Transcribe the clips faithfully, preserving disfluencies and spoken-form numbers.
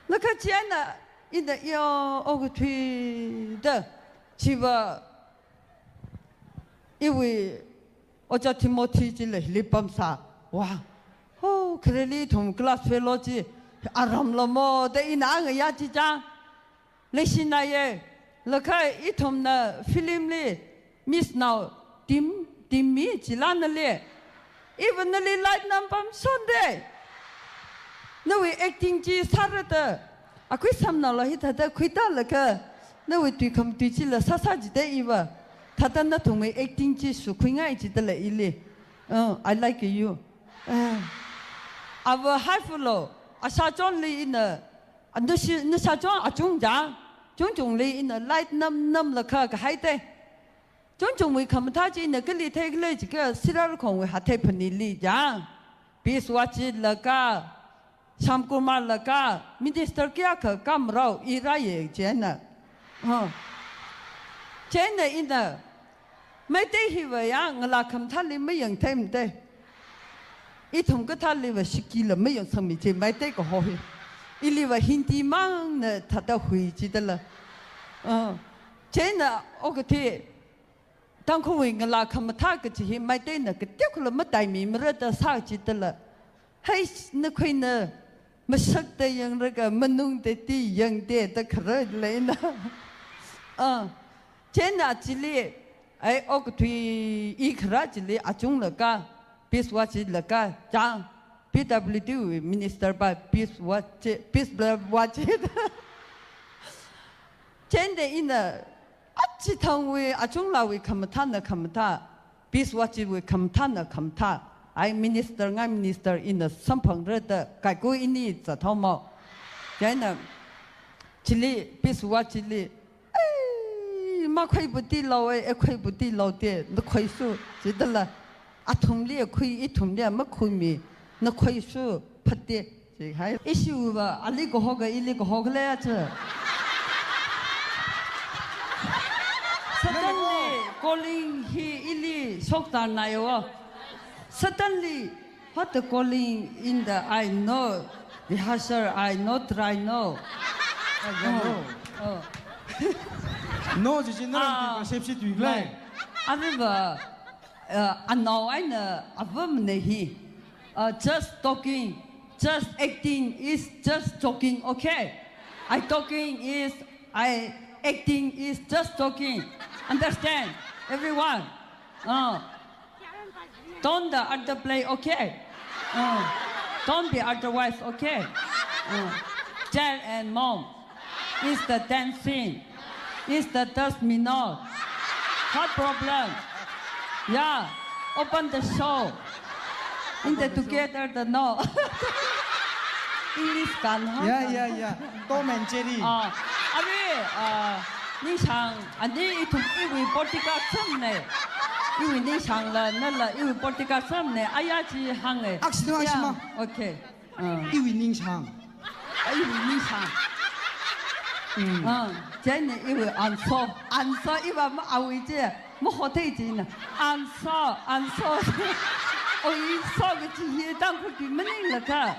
Laga chieina ina ya okathui da chiva iwui Ojā Timothy chila hili pamsa. Wa. Ho, khareli ithum class fellow chi aram lamo da ina angaya chi chang. Leishinaya. Laga ithumna film li Miss Nao Tim, Timmy chila nali. Even nali light nam pamshonde. Nawui acting chi sārada. Akhui samnaola hithāda khuitālaga. Nawui tui khamatui chila sāsā jida iva. Thāda nathumwui acting chi sukhuingai jidala ili. Uh, I like you. Uh, ava haifulo. Asā chonli ina. Nushi, nashā chon achung ja. Chungchungli ina light nam namlaga kahaide. Chungchungwui khamathā chi ina kali theikhala jiakha Sirarakhongwui hathei phanili ja. Biswa chilaga, Shyamkumar laga, minister kayākha kamarao i rāye chieina. Huh. Chieina ina, Meitei hiva ya, ngalā khamathāli mayangtheimade. Ithum kathāliva shikila mayangsangmi chi, Meitei kaho hi. Iliva Hindi mangna thāda hui jidala. Uh, chieina okathui, Tangkhulwui ngalā khamathā kachi hi Meiteina kateokhala mataimimara da sā jidala. Hei, nakhuina masakta yangraga manungda ti yangde da khara leina. Ah, chieina chili, ai, okathui i khara chili achunglaga, Biswa chilaga, chang, P W D minister pa Biswa chi, Biswa chi. Chieina ina, achithangwui, achunglāwui khamathāna khamathā, Biswa chiwui khamathāna khamathā, ai minister ngai minister ina samphangra da, kaiku ini zathaomao. Chieina, chili, Biswa chili, ei, makhuipu tiloe, ei khuipu tilote, nakhuisu, jidala, athumli khui, ithumli makhuimi, nakhuisu, phate. Chi hai. Ishiva, ali kahoga, ili kahoga le acha. Suddenly, calling hi ili shokta naiwa. Suddenly, what the calling in the I know, rehearsal, I know, try, no. I don't know. Oh. No, chichi na Ah, perception tu mai. Aviva, uh, anao aina avamne hi. Uh, just talking, just acting is just joking, okay? I talking is, I acting is just joking. Understand, everyone? Uh, don't the other play, okay? Uh, don't be otherwise, okay? Uh, dad and mom is the dancing. Is the dust me not? What problem? Yeah, open the show. In the together the no. English kan ha. Yeah, yeah, yeah. Tom and Jerry. Ah, abi, ah, ningshang, ani ithum iwui bodyguard samne. Iwui ningshang la, nala iwui bodyguard samne. Aya chi hang e. Aksino, yeah, aksino. Okay. Ah. Iwui ningshang. Iwui ningshang. Mm. Ah, chieina iwui anso. Anso iva ma awui chi. Mahothei china. Anso, anso. Awui so kachi hi Tangkhulpi maninglaga.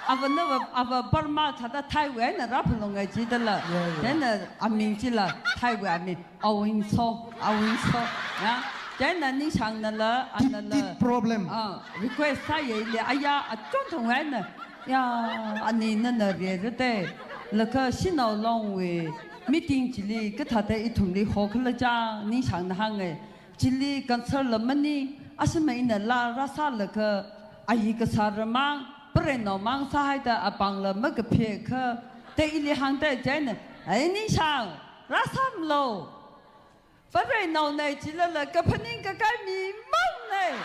Ava nava, ava Burma thāda Thaiwui eina rāphalungai jidala. Yeah, yeah. Chieina aming chila Thaiwui aming. Awingso, awingso. Ya, chieina ningshangnala, deep, anala, deep problem. Ah, request sāyele, aya, achon thongwui eina. Ya, ani nana rerate. Laga Shanao Longwui meeting chili, kathāda ithumli hokhala cha, ningshangna hānge. Chili concern la maning, ashima ina la rāsālaga, ayi kasā ramang, pareinao mang sāhaida apāngla makaphekha, te ili hāngda chieina, ai ningshang, rāsāmlo. Pareinaona chilala kaphaning kakai mi mangne.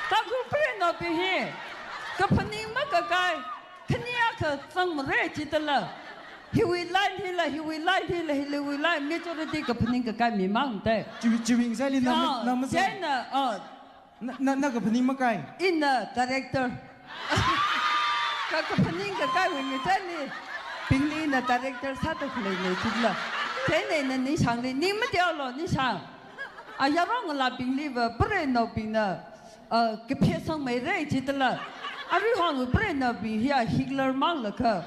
Tangkhul pareinaobing hi kaphaning makakai, khani akha zangmare chidala. Hiwui line hila, hiwui line hila, hiwui line majority kaphaning kakai mi mangde. Chiwui, chiwui ngachaili na, ah, na maza. Chieina, ah, Na, na, na kaphaning makai? Ina director. Ka, kaphaning kakaiwui ngachaili. Bingli ina director sāda khaleine chidala. Chieina ina ningshangli, ning mateolo ningshang. Ayarong ngalābingliva, pareinaobingna, ah, kaphesangmeire chidala. Aruihon preinabi hiya Hitler mang lakha.